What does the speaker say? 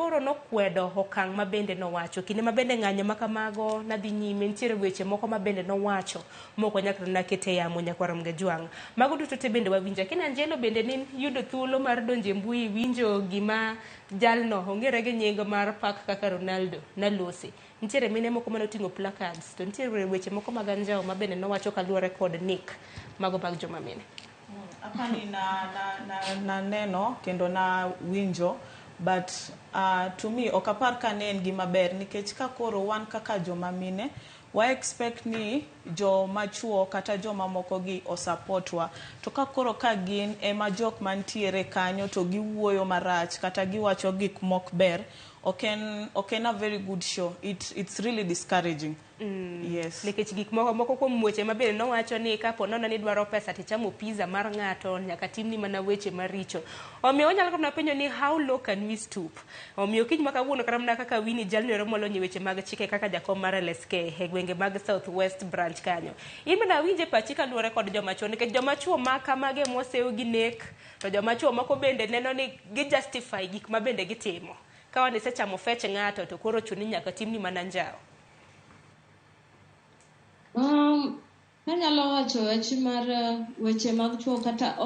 koro nokwedo okang' ma bende nowacho. Kinde ma bende ng'anyo ma kamago nadhi nyime, nitiere weche moko ma bende nowacho mok wanyal kata e yamo nyakwar Mgajwang'. Mago duto te bende wawinjo. Lakini Angelo bende ne yudo thuolo mar donjo e mbui winjo gima jalno ong'ere gi nying mar pak kaka Ronaldo nalose. Nitiere mine moko mane oting'o placards to nitiere weche moko mag anjawo ma bende nowacho kaluwore kod nek mago mag joma mine. Apani na neno kendo na winjo, but to me ok apar ka ne en gima ber, nikech ka koro wan kaka joma mine wa expect ni joma chuo kata joma moko gi osupport wa, to ka koro ka gin ema jok mantiere kanyo to giwuoyo marach kata giwacho gik mok ber, ok en a very good show. It's really discouraging, yes. Nikech gik moko moko kuom weche ma bende nowacho ni kapo nono ni dwaro pesa tichamo pizza mar ng'ato, nyaka timni mana weche maricho. Omiyo wanyalo mana penjo ni, how low can we stoop? Omiyo kiny ma kawuono kata mana kaka Winnie jalno ero molony e weche mag chike kaka jakom mar LSK e gwenge mag South West branch kanyo. In bende awinje pachi kaluwore kod joma chuo, nikech joma chuo ma kamage mosew gi nek, to joma chuo moko bende neno ni gi justify gik ma bende gitimo. Ka wan isechamo fech ng'ato to koro chuni nyaka timni mana njawo. Anyalo wacho wach mar weche mag chuo kata ok.